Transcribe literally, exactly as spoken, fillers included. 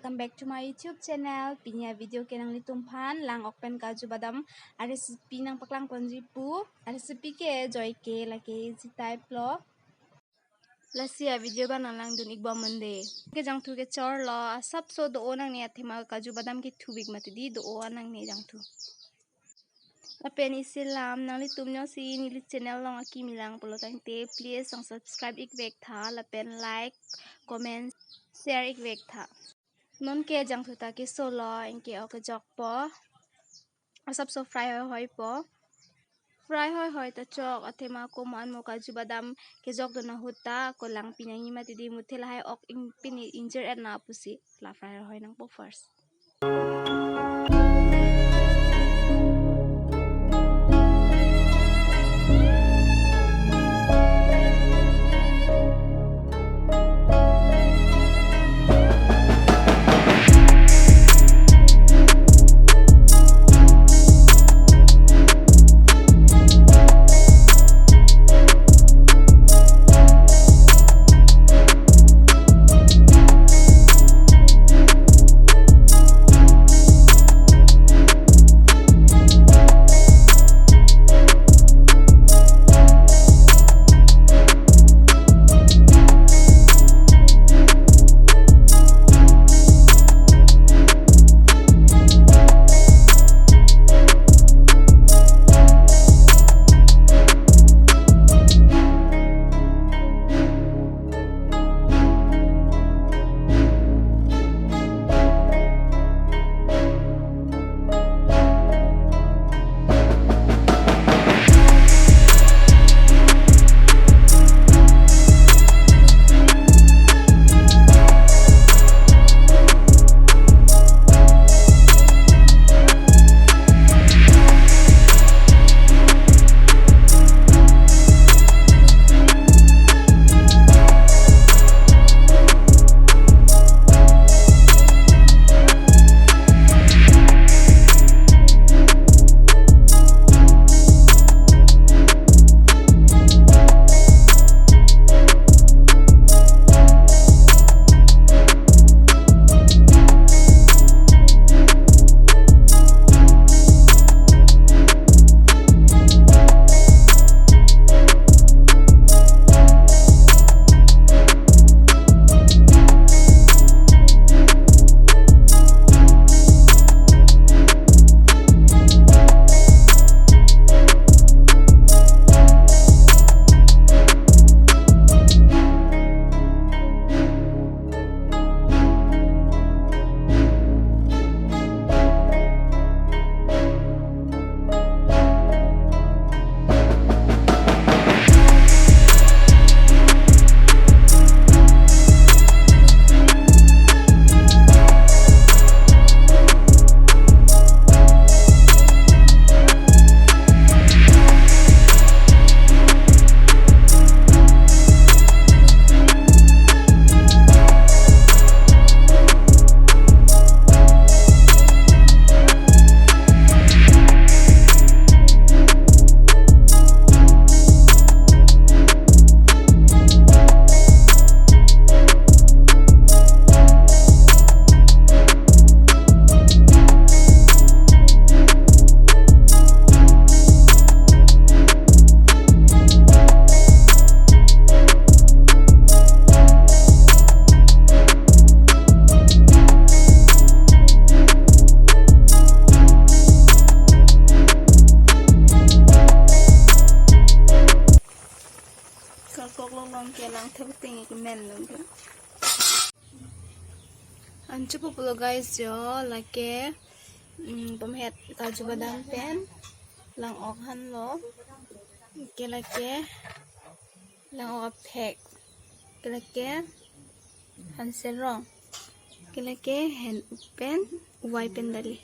Welcome back to my YouTube channel. Pini a-video ke nanglitum aphan lang-ok pen kaju badam a-recipe nangpaklang ponji pu. A-recipe ke joike lake easy type lo. Lasi a-video abang nanglangdun-ik bom mande. Ke jangthu kechor lo, asapso do-o nangne athema kaju badam ke thubik mati di do-o nangne jangthu. Lapen isi alam nanglitum jongsi neli channel along akimi lang pulo tangte, please nang subscribe-ik vek tha, lapen like, comment, share-ik vek tha. Non ke jangthu ta keso lo, anke ok kejokpo. Asapso fry hoihoi po. Fry hoihoi ta chok, athema komat mo kaju badam kejokdun ahut ta ako lang pinangji mati di, muthe lahai ok ing pini ingjir-et na pusi. La fry hoihoi nangpo first. Kakok lo long ke lang thep ting ik men long ke. Ancho po pulo guys jo, lake, mm, pemhet kaju badam pen lang-ok han lo. Ke lake lang-ok aphek. Ke lake hansel rong. Ke lake hen pen uwai pen dali.